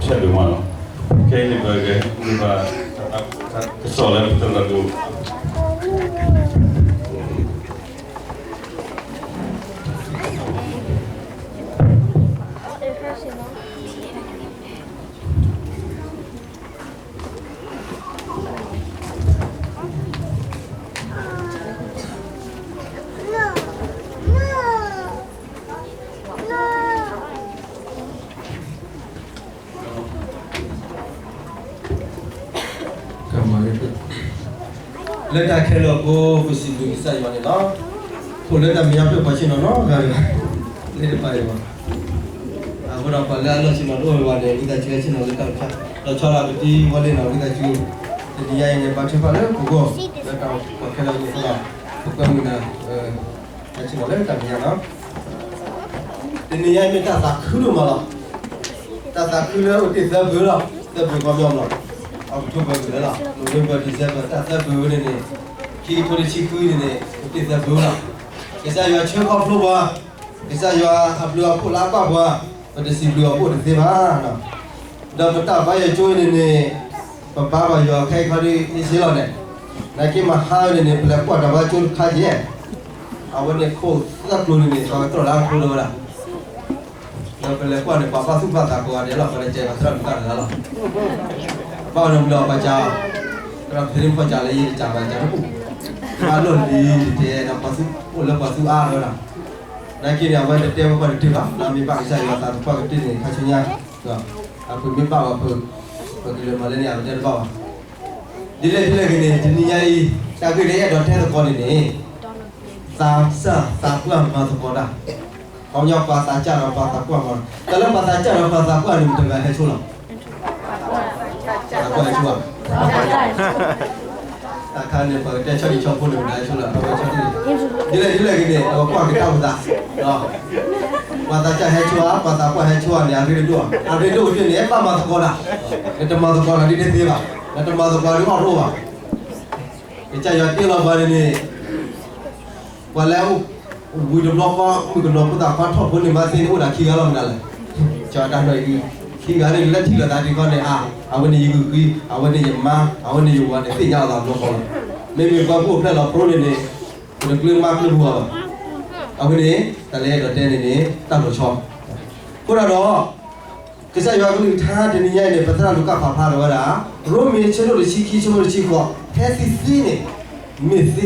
တၢ်ဒိၣ်မးလီၤ. ခဲအံၤန့ၣ် ပကန့ၢ်ဘၣ်တၢ်ကစီၣ်လၢပတၢ်လီၢ်ဒိၣ် လၢတၢ်ခဲလၢာ်အဃိ ပစံးဘျုးကစၢ်ယွၤန့ၣ်လီၤ. အိၣ်လၢတၢ်မဲာ်ညါပၢၢ်ပှၤဆ့ၣ်နီၤနီတဂၤတဂၤ လၢတပာ်အီၤဘၣ်. အဃိဒီးပှၤလၢအလီၢ်ဆ့ၣ်နီၤတအိၣ်ဘၣ်န့ၣ် ဝံသးစူၤဟဲဆ့ၣ်နီၤလၢတၢ်လီၢ်ဖဲ လီၤဆီဒၣ်ပတံၤဝဲလၢနီၤ ဝံသးစူၤ တနံၤညါအံၤန့ၣ် ဘါထုကဖၣ်လၢပဂီၢ် လၢတၢ်ပှၤခဲလၢာ်အဃိဒီး ပကွဲမုာ်နၤ ဟဲဆ့ၣ်နီၤလၢတၢ်မဲာ်ညါလီၤ. တနံၤညါအံၤမ့ၢ်တၢ်သးခုဒိၣ်မးလီၤ. တၢ်သးခုလၢအိၣ်တ့ၢ်သၢဘ့ၣ်လီၤ. သၢဘ့ၣ်ခီပညီလီၤ. October ကလၢလီၤ. November, December တၢ်သၢဘ့ၣ်ဝဲန့ၣ်န့ၣ် ခံကထိတဆံခွံန့ၣ်န့ၣ် အိၣ်တ့ၢ်သၢဘ့ၣ်လီၤ. ကစၢ်ယွၤဆှၢခီဖျိပှၤ, ကစၢ်ယွၤအဘျုးအဖှိၣ်လၢအဘၣ်ပှၤ, ပတစံးဘျုးအဖှိၣ်တသ့ဘၣ်. ဒီးပတၢ်ဘါယွၤကၠိအံၤန့ၣ်န့ၣ် ပဘါဘၣ်ယွၤခဲအံၤခီဒ်အ့ၣ်စ့လီၤန့ၣ်, နာ်က့မဟါန့ၣ်န့ၣ် ပလဲၤကွၢ်တၢ်ဘါကၠိတခါက့ၤ, အဝဲန့ၣ်ခိၣ်သၢကျိၤန့ၣ်န့ၣ် ပှၤကတြီၢ်လၢအကျိၤလၢဝဲဒၣ် ဒီးပလဲၤကွၢ်န့ၣ် ပှၤဘၣ်သူၣ်ဘၣ်သးကိးဂၤဒဲးလီၤ. ပှၤလၢကဲပှၤသရၣ်မုၣ်တၢ်တဂၤလီၤ. ဘၣ်ဝဲဒီးမုၢ်ဒီးပှၤစၢ်, သရၣ်ဖဲန့ၣ်ပှၤစၢ်လၢယတစၢ်ဘၣ်စၢ်တပူၤ, ဘၣ်လီၢ်လံၤတတဲဒီးပှၤသူၣ်အိၣ်လၢပှၤသူၣ်အါထီၣ်ဝဲဒၣ်, နာ်က့န့ၣ် အဝဲတတဲဝဲပှၤတတုၤဘၣ်, လၢအမ့ၢ်ဘၣ်ကစၢ်ယွၤသးတဖၣ်ကတၢၢ်န့ၣ် ခါဆူညါ, အပူၤမ့ၢ်ဘၣ်ဝဲပ ပကလဲၤမၤလၢန့ၣ် အဝဲတဲတဘၣ်ဘၣ်. ဒ်လဲၣ်ဒ်လဲၣ်ဂ့ၤန့ၣ် တနံၤညါအံၤ တၢ်ဂ့ၢ်လၢယအဲၣ်ဒိးတဲသကိးန့ၣ်န့ၣ် သးစၢ်သးပှၢ်မၤသကိးတၢ်, ခီပညီပှၤသးစၢ်ဒီးပှၤသးပှၢ်မၤ, တၢ်လၢပှၤသးစၢ်ဒီးပှၤသးပှၢ်န့ၣ် မတဂၤဟဲဆိလီၤ. သးပှၢ်ဟဲဆိဧါ, တၢ်ခါန့ၣ် ပှၤကတဲဆီဒံၣ်ဆီဖိန့ၣ် မတဂၤဟဲဆိလီၤ အဝဲဆီဒံၣ်, ဒ်လဲၣ်ဒ်လဲၣ်ဂ့ၤန့ၣ် အဝဲကွၢ်က့ၤတၢ်အိၣ်သး, ပှၤသးစၢ်ဟဲဆိဧါ ပှၤသးပှၢ်ဟဲဆိဧါန့ၣ် အရ့ဒိၣ်ဧါ, အရ့ဒိၣ်ကတၢၢ်န့ၣ် ဘၣ်မၤသကိးတၢ်, နတမၤသကိးတၢ်ဒ်တသ့ဘၣ်, နတမၤသကိးဒ်အီၣ်တအိၣ်ဘၣ်. ကစၢ်ယွၤတ့လီၤပှၤန့ၣ်န့ၣ် ပှၤလၢ ဝံၤတဘျီဃီ မုၣ်ကနီၤဖိသၣ်ခွါထီၣ်ဖိန့ၣ်မၤသ့န့ၣ် အိၣ်ဒၣ်ခံဂၤလီၤမနုၤလဲၣ်, ကၠီတၢ်နီၢ်အံၤ, ခံဂၤန့ၣ်လၢထံၣ်လိာ်သးဒ်ခီန့ၣ် အါ, အဝဲန့ၣ်ယဂုာ်ဃံ, အဝဲန့ၣ်ယမါ, အဝဲန့ၣ်ယဝၤန့ၣ် သ့ၣ်ညါလိာ်သးတဘျီဃီလီၤ. မ့မ့ၢ်ပှၤဖိၣ်ဖျဲၣ်လီၤ pro န့ၣ်န့ၣ် ပတကျၢၤမါကျၢၤပှၤဘၣ်. အဝဲန့ၣ် တၢ်လၢအဲၣ်ဒိးတဲန့ၣ်န့ၣ် တၢ်လီၤဆီ, အဃိဒီး ကစၢ်ယွၤကလုၢ်ကထါတနံၤညါအံၤန့ၣ် ပသရၣ်လူၤကၣ်ဖးဖျါထီၣ်ဝဲဒၣ်, ရိမ့ၤဆၢဒိၣ်တဆံခံ ဆၢဖိတဆံဃိး, ဖဲသုသံန့ၣ် မ့ၢ်သ့ဒီး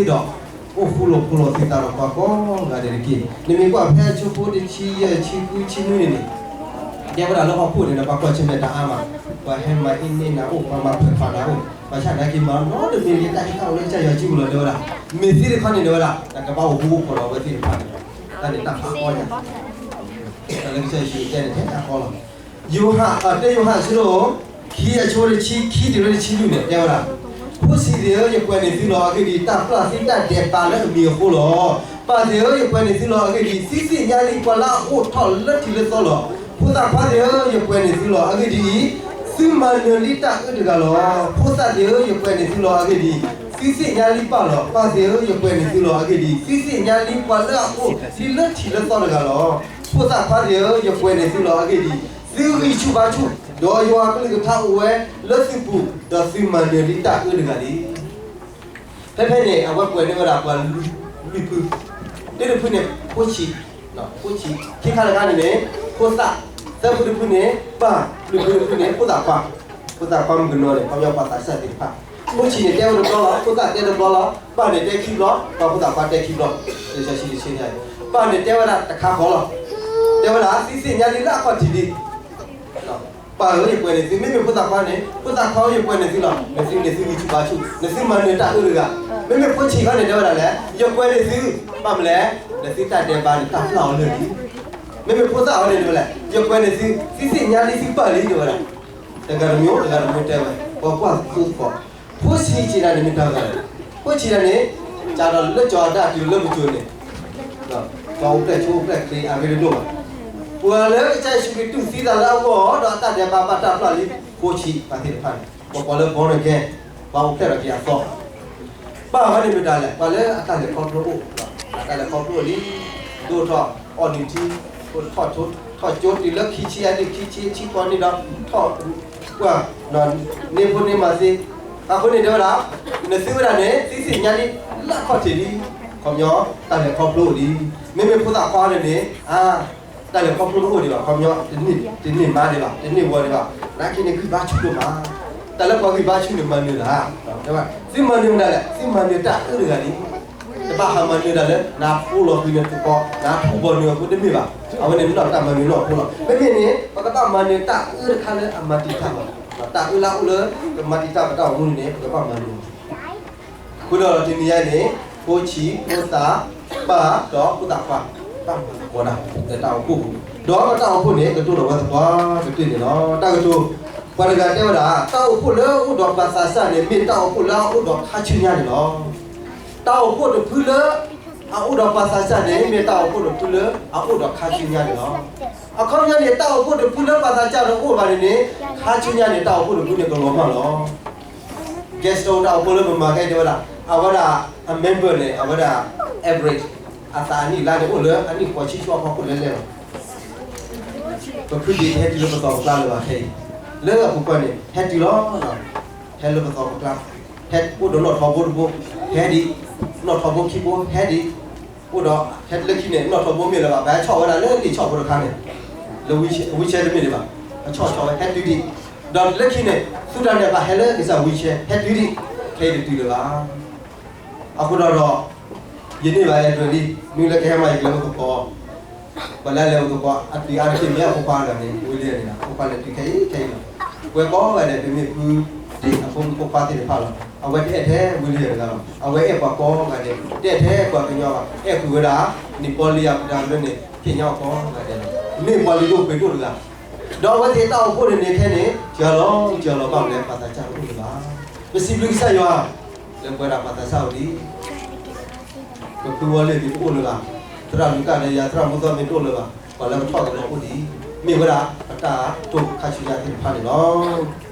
အိၣ်ဃူလိာ်ဖိးလိာ်သုသးဒီးပှၤကိးဂၤဒဲးတက့ၢ်. နမ့ၢ်ကွၢ်ဖဲဆၢဖိတဆံယဲၢ် ဆံဃု ဆံနွံန့ၣ်န့ၣ် တဲဝဲဒၣ်လၢဟီၣ်ခိၣ်န့ၣ်ဒီး ပှၤကွၢ်ဆၢၣ်မဲာ်တၢ်အါမး, ပှၤဟဲမၤအ့န့ၢ်နၤအိၣ် ပှၤမၤဖှဲးဖးနၤအိၣ်, ဘၣ်ဆၣ်နာ်က့မၤနီတမံၤ ယတၢ်ဟ့ၣ်တၢ်အီၣ်လၢကစၢ်ယွၤစုပူၤလီၤ တဲဝဲဒၣ်, မ့ၢ်သ့တခီန့ၣ် တဲဝဲဒၣ် တၢ်ကဘၣ်အိၣ်ဃူအိၣ်ဖိးဒီးအဝဲသ့ၣ်တဖၣ်န့ၣ်, တၢ်န့ၣ်တၢ်ဖးအီညါ တၢ်လၢကစၢ်ယ့ၣ်ၡူးတဲန့ၣ် ထဲတၢ်ကီလီၤ. ယိၤဟၣ်, အတဲယိၤဟၣ်ဆၢဒိၣ်ခံ အဆၢဖိတဆံခံတုၤလၢတဆံလွံၢ်န့ၣ် တဲဝဲဒၣ်, ဖိဆံးသ့ၣ်ဧၢ, ယကွဲးန့ၢ်သုလီၤအဂ့ၢ်ဒ်အံၤ, တၢ်ပျၢ်သုတၢ်ဒဲးဘးလၢအမံၤအဃိလီၤ. ပၢ်သ့ၣ်ဧၢ, ယကွဲးန့ၢ်သုလီၤအဂ့ၢ်ဒ်အံၤ, သုသ့ၣ်ညါလံပှၤလၢအအိၣ်ထီၣ်လၢထံးလၢသီလီၤ. ဖိသၣ်ခွါသ့ၣ်ဧၢ, ယကွဲးန့ၢ်သုလီၤအဂ့ၢ်ဒ်အံၤ, သုမၤနၢၤလံတၢ်အၢတဂၤလီၤ. ဖိသၣ်သ့ၣ်ဧၢ, ယကွဲးန့ၢ်သုလီၤအဂ့ၢ်ဒ်အံၤ, သုသ့ၣ်ညါလံပၢ်လီၤ. ပၢ်သ့ၣ်ဧၢ, ယကွဲးန့ၢ်သုလီၤအဂ့ၢ်ဒ်အံၤ, သုသ့ၣ်ညါလံပှၤလၢအအိၣ်ဒ်လၢထံးလၢသီတဂၤလီၤ. ဖိသၣ်ခွါသ့ၣ်ဧၢ, ယကွဲးန့ၢ်သုလီၤအဂ့ၢ်ဒ်အံၤ, သုဂံၢ်ဆူၣ်ဘါဆူၣ်, ဒီးယွၤအကလုၢ်ကထါအိၣ်ဝဲလၢသုပူၤ, ဒီးသုမၤနၢၤလံတၢ်အၢတဂၤလံ. ဖဲဖဲန့ၣ် အဝဲကွဲးန့ၢ်ဝဲဒၣ်ပှၤလွံၢ်ဖု, တၢတဖုန့ၣ် ဖိဆံး, ဖိဆံး, ခံခါတခါန့ၣ်န့ၣ် ဖိသၣ်, သၢဖုတဖုန့ၣ် ပၢ်, လွံၢ်ဖုတဖုန့ၣ် ဖိသၣ်ခွါ, ဖိသၣ်ခွါမုၣ်ကနီၤန့ၣ် ခီပညီပှၤသးစၢ်သ့ၣ်တဖၣ်, ဖိဆံးန့ၣ်တဲဝဲတဘျီလီၤ, ဖိသၣ်တဲတဘျီလီၤ, ပၢ်န့ၣ်တဲခံဘျီ, ပှၤဖိသၣ်ခွါတဲခံဘျီ, တဆံဆံတဆံ, ပၢ်န့ၣ်တဲဝဲဒၣ်တခါဃီလီၤ, တဲဝဲဒၣ် သုသ့ၣ်ညါလံလၢအခီၣ်ထံးလံ ပၢ်ဧၢ ယကွဲးန့ၢ်သု, မ့မ့ၢ်ဖိသၣ်ခွါန့ၣ်, ဖိသၣ်ခွါဧၢ ယကွဲးန့ၢ်သုလီၤ, နသုန့ၣ်သုဂံၢ်ဆူၣ်ဘါဆူၣ်, နသုမၤနၢၤတၢ်အၢတဂၤ, မ့မ့ၢ်ဖိဆံးခီန့ၣ် တဲဝဲဒၣ်လဲၣ်, ယကွဲးန့ၢ်သု, ဘၣ်မနုၤလဲၣ်, နသုတၢ်ဒဲးဘးန့ၣ် တၢ်ပျၢ်အီၤလၢာ်လံ, မ့မ့ၢ်ဖိသၣ်ခွါန့ၣ် တဲဝဲဒၣ်, ယကွဲးန့ၢ်သု, သုသ့ၣ်ညါလံသုပၢ်လံ တဲဝဲဒၣ်, တဂၤတမံၤ တဂၤတမံၤတဲဝဲ, ပှၤကွၢ်သိသကိး, ဖိဆံးစံးဒၣ်န့ၣ်မ့ၢ်တၢ်ဂၤလဲၣ်, ဖိဆံးဒၣ်န့ၣ်, ကဒီးလၢကၠီၤအတၢ်တုၤလၢပစိၤန့ၣ် ပှၤအိၣ်ဖျဲၣ်ဆိအိၣ်ဖျဲၣ်ချ့အဂ့ၢ်တဒိၣ်ဘၣ်, ပှၤလၢကစၢ်ယ့ၣ်ၡူးခရံာ်တူၢ်သံသးလၢအဂီၢ်ဒီးအတၢ်ဒဲးဘးဘၣ်တၢ်ပျၢ်လံ, ဖိဆံးပှၤသ့ၣ်တဖၣ်န့ၣ်, ပှၤကိးလၢ born again, ပှၤအိၣ်ဖျဲၣ်ဒီးက့ၤအသီ, ပၢ်ဝဲန့ၣ်မ့ၢ်တၢ်လဲၣ်, ပှၤလၢအတၢ်လဲၤခီဖျိအိၣ်, အတၢ်လဲၤခီဖျိအိၣ်လံ, ဒိၣ်ထီၣ်, အီၣ်နုၢ်ထံ, အိၣ်ထီၣ်ဆိ, ထီၣ်ကၠိတုၤလၢခံဆံအနံၣ် ခံဆံ ဆံဃိးနံၣ်ဒီး ထီၣ်ကွၢ် န့ၢ်ဖိန့ၢ်မၤသ့, အဃိန့ၣ်တဲဝဲဒၣ် နသုဝဲဒၣ်န့ၣ် သ့သ့ၣ်ညါဒ်လၢအခီၣ်ထံးလံ, ခီပညီ တၢ်လဲၤခီဖျိအိၣ်လံ, မ့မ့ၢ်ဖိသၣ်ခွါန့ၣ်န့ၣ် အါ တၢ်လဲၤခီဖျိတအိၣ်ဒံးဘၣ်, ခီပညီ တန့ၢ်မၤဒံးဘၣ်, တန့ၢ်ဝီဒံးဘၣ်, နာ်က့န့ၣ်ဂံၢ်ဘါဆူၣ်ဒိၣ်မး, တၢ်လၢပှၤဂံၢ်ဘါဆူၣ်န့ၣ်မၤနၢၤတၢ်, သုမၤနၢၤမနုၤလဲၣ်, သုမၤနၢၤတၢ်အၢတဂၤန့ၣ် တဘၣ်ဟးမၤနၢၤတၢ်လၢ နဖိလီၤဃံၤနသကိး နဖိဘီနုၤအဃိတမ့ၢ်ဘၣ်, အဝဲန့ၣ်မ့ၢ်တၢ်မၤနၢၤနီၢ်ဖိလီၤ. မ့မ့ၢ်န့ၣ် ပကဘၣ်မၤနၢၤတၢ်အၢတခါလၢအမၤတံာ်တာ်ဘၣ်, တၢ်အၢလၢအအိၣ်လၢ ကမၤတံာ်တာ်ပတၢ်အိၣ်မူန့ၣ်န့ၣ် ပကဘၣ်မၤနၢၤ အဃိဒီးတနံၤညါအံၤန့ၣ် ဖိဆံး ဖိသၣ် ပၢ်ဒီးဖိသၣ်ခွါ ဘၣ်မၤသကိးတၢ်လၢတၢ်အိၣ်ဖှိၣ်ပူၤ, ဒီးတၢ်အိၣ်ဖှိၣ်န့ၣ် ကတိၤဒီးဝဲသပှၢ်ကတၢၢ်န့ၣ်လီၤ. တၢ်ကတိၤ ပှၤတဂၤတဲဝဲဒၣ် တၢ်အိၣ်ဖှိၣ်လၢအအိၣ်ဒီးပှၤသးစၢ်န့ၣ် မ့ၢ်တၢ်အိၣ်ဖှိၣ်လၢအအိၣ်ဒီးခါဆူညါန့ၣ်လီၤ. တၢ်အိၣ်ဖှိၣ်တဖုလၢ အအိၣ်ဒီးပှၤသးစၢ်န့ၣ် မ့ၢ်တၢ်အိၣ်ဖှိၣ်တဖုလၢအအိၣ်ဒီးခါဆူညါန့ၣ်လီၤ. အခီပညီန့ၣ် တၢ်အိၣ်ဖှိၣ်တဖုလၢပှၤသးစၢ်တအိၣ်ဘၣ်န့ၣ်န့ၣ် ခါဆူညါန့ၣ် တၢ်အိၣ်ဖှိၣ်တဖုန့ၣ်ကလီၤမၢ်လီၤ. Guest တၢ်အိၣ်ဖှိၣ်လၢပမၤခဲအံၤတဲဝဲဒၣ် အဝဲဒၣ်အ member န့ၣ် အဝဲဒၣ် average အသးအနံၣ်လါန့ၣ် အိၣ်လၢအနံၣ်ဃိးဆံဆူအဖီခိၣ်လဲၣ်လဲၣ်လီၤ. ပဖုဒံးတဟဲတုၤလၢပသီပကျါလၢၤဘၣ်ခဲအံၤ, လၢအပူၤကွံာ်န့ၣ် ဟဲတုၤလီၤ, ဟဲလၢပသီပကျါ, ဟဲအိၣ်ဒီးနီၣ်ထိးဘိတဘိ, ဟဲဒံး, နီၣ်ထိးဘိခံဘိ ဟဲဒံး, အိၣ်ဒီး ဟဲလၢခံန့ၣ် နီၣ်ထိးဘိမ့ၢ်လၢၤဘၣ် ပဟဲဆီၣ်ဝဲဒၣ်လၢလံာ်ဆီၣ်ဖိတခါန့ၣ်, လၢ wheelchair တမ့ၢ်ဒံးဘၣ်, အဆီၣ်ဆီၣ်ဝဲ ဟဲတုၤဒံး, ဒီးလၢခံန့ၣ် သူတၢ်န့ၣ်ဘၣ်ဟဲလၢကစၢ် wheelchair ဟဲတုၤဒံး, ခဲအံၤတတုၤလၢၤဘၣ်. အဃိဒီးဒီး ယန့ၢ်ဘၣ် address လံ, မ့ၢ်လၢကဟဲမၤယကျဲအိၣ်သကိး, ပှၤလၢအလဲၤအိၣ်သကိး အတုၤအါတက့ၢ်မ့ၢ်အဖိခွါတဂၤန့ၣ် ဝံၤလံန့ၣ်လီၤ, အဖိခွါလဲၤတုၤခဲအံၤခဲအံၤလီၤ. ပဝဲကိးဂၤဒဲး ပမ့ၢ်ဖုဒံးအဖိမုၣ်ဖိခွါသ့ၣ်တဖၣ်လီၤ. အဝဲတအဲၣ်ထဲဝံၤလံတဂၤလီၤ. အဝဲအဲၣ်ပှၤကိးဂၤဒဲး, တအဲၣ်ထဲပှၤကညီဘၣ်, အဲၣ်ကွံာ်ဝဲဒၣ် နံၣ်ပီလံအပူၤတၢ်ကရၢန့ၣ် သ့ၣ်ညါအီၤကိးဂၤဒဲးလီၤ. မ့ၢ်ပှၤလုၢ်ဒိၣ်ပှ့ၤဒိၣ်တဂၤ, ဒီးအဝဲသ့ၣ်တၢ်အိၣ်ဖှိၣ်န့ၣ်န့ၣ်ခဲန့ၣ် ယၤလီၤယၤလီၤဘၣ်မလဲၣ် ပှၤသးစၢ်တအိၣ်လၢၤဘၣ်. ပစံးဘျုးကစၢ်ယွၤ လၢပဝဲဒၣ်ပှၤသးစၢ်အိၣ်ဒံး ပဖုဝီလ့ၣ်မ့ၢ်တအိၣ်လၢၤဘၣ်, သရၣ်လူၤကၣ်ဒီးယၤ သရၣ်မူသီမ့ၢ်တအိၣ်လၢၤဘၣ်, ပှၤလၢပထီၣ်ကလီအိၣ်ဒံး မ့ၢ်ဝဲဒၣ်ပတၢ်တိာ်ခါဆူညါသ့ၣ်တဖၣ်န့ၣ်လီၤ.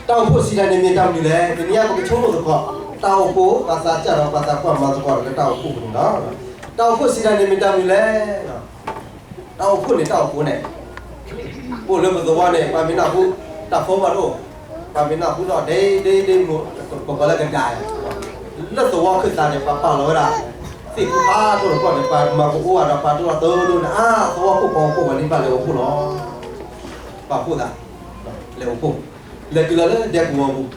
တၢ်အိၣ်ဖှိၣ်စံးတၢ်န့ၣ်မ့ၢ်တၢ်မနုၤလဲၣ်, တနံၤအံၤပကဆိကမိၣ်သကိး တၢ်အိၣ်ဖှိၣ် ပှၤသးစၢ်ဒီးပှၤသးပှၢ်မၤသကိးဒီးလၢတၢ်အိၣ်ဖှိၣ်ပူၤန့ၣ်လီၤ. တၢ်အိၣ်ဖှိၣ်စံးတၢ်န့ၣ်မ့ၢ်တၢ်မနုၤလဲၣ် တၢ်အိၣ်ဖှိၣ်န့ၣ် တၢ်အိၣ်ဖှိၣ်န့ၣ် အိၣ်လၢပသဝီန့ၣ် ပှၤမ့ၢ်နၢ်ဟူ တၢ်ဖိမးတအိၣ်, ပှၤမ့ၢ်နၢ်ဟူဒီး ဒ့ဒ့ဒ့မူ ပကိးလၢကဒါ, လၢသဝီခၢၣ်သးန့ၣ် ပှၤပာ်လီၤဝဲဒၣ် သ့ၣ်ဖိဖးဒိၣ်တပီၢ်န့ၣ် ပှၤမၤကအိၣ်အဒီးပှၤဒိၣ်လီၤတဒိၣ်န့ၣ် အါ သဝီခိၣ်ပှၤအိၣ်ဖှိၣ်ဝဲန့ၣ် ဘၣ်လဲၤအိၣ်ဖှိၣ်လီၤ. ပှၤဖှိၣ်သး လဲၤအိၣ်ဖှိၣ်, လဲၤတုၤလီၤလၢဒဲကဝီၤပူၤ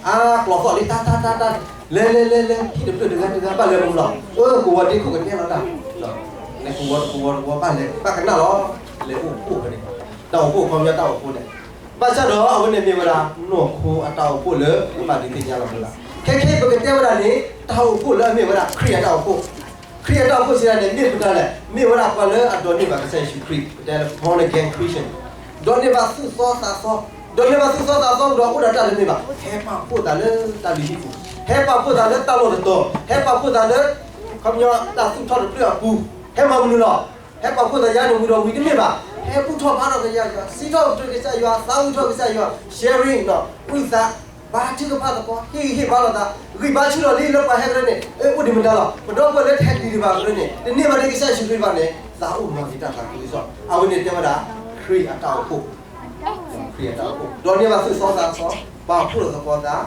အါ ကျီသီၣ်လံ တၢ်တၢ်တၢ်တၢ်, လဲၤလဲၤလဲၤလဲၤ ဟံၣ်တဖျၢၣ်တဂၤတဂၤ ဘၣ်လဲၤမူလီၤ, အၢ ကဝီၤဒ့ခိၣ်ကနဲလီၤတၢ်, လဲၤကဝီၤတကဝီၤတကဝီၤ ဘၣ်လဲၤ ဘၣ်ကနၣ်လီၤ, လဲၤအိၣ်ဖှိၣ်ဖဲန့ၣ်, တၢ်အိၣ်ဖှိၣ်ခီပညီတၢ်အိၣ်ဖှိၣ်န့ၣ်, ဘၣ်ဆၣ်ဒီးအဝဲန့ၣ်မ့ၢ်ဝဲဒၣ် နီၢ်ခိအတၢ်အိၣ်ဖှိၣ်လၢပဘၣ်ဒုးသ့ၣ်ညါလီၤပသး, ခဲခဲအံၤပကတဲဝဲဒၣ်န့ၣ် တၢ်အိၣ်ဖှိၣ်လၢအမ့ၢ်ဝဲဒၣ်ခရံာ်အတၢ်အိၣ်ဖှိၣ်, ခရံာ်အတၢ်အိၣ်ဖှိၣ်စံးတၢ်န့ၣ် မ့ၢ်မတၤလဲၣ်, မ့ၢ်ဝဲဒၣ်ပှၤလၢအဒိးန့ၢ်ဘၣ်ကစၢ်ယ့ၣ်ၡူးခရံာ် ပတဲလၢ born again Christian, ဒိးန့ၢ်ဘၣ်သူၣ်သီသးသီ, ဒိးန့ၢ်ဘၣ်သူၣ်သီသးသီဒီးအိၣ်ဒီးတၢ်တမ့ၢ်ဘၣ်, ဟဲပာ်ဖှိၣ်သးလၢတၢ်လုၢ်ဟံၣ်ပူၤ, ဟဲပာ်ဖှိၣ်သးလၢတၢ်လီၢ်တတီၤ, ဟဲပာ်ဖှိၣ်သးလၢ ခီပညီတၢ်သူၣ်ထီၣ်တဖျၢၣ်အပူၤ, ဟဲမၤမနုၤလီၤ, ဟဲပာ်ဖှိၣ်သးယါန့ၣ်ဝံၤဒီးဝံၤတမ့ၢ်ဘၣ်, ဟဲဘူၣ်ထီၣ်ဘါထီၣ်ကစၢ်ယွၤ, စံးထီၣ်ပတြၢၤကစၢ်ယွၤ, သးဝံၣ်ထီၣ်ကစၢ်ယွၤ, sharing ဒီး အုၣ်သး ဘါထုကဖၣ်သကိး, ဟ့ၣ်ဂံၢ်ဟ့ၣ်ဘါလိာ်သး, ဂံၢ်ဘါဆူၣ်ထီၣ်လံလၢပှၤဟဲကရၢန့ၣ်, အိၣ်ဒံးမတၤလီၤ, ပဒီပုၢ်ဝဲၢ်လၢတဟဲက့ၤဒံးဘၣ်ကရၢန့ၣ်, တန့ၢ်ဘၣ်ဒံးကစၢ်ယ့ၣ်ၡူးခရံာ်ဘၣ်န့ၣ်, သးအိၣ်မၤက့ၤတၢ်သးခုကစီၣ်, အဝဲန့ၣ်တဲဝဲဒၣ် ခရံာ်အတၢ်အိၣ်ဖှိၣ်, ခရံာ်အတၢ်အိၣ်ဖှိၣ်, ဒီးန့ၢ်ဘၣ်သူၣ်သီသးသီ, ပာ်ဖှိၣ်သကိးသး,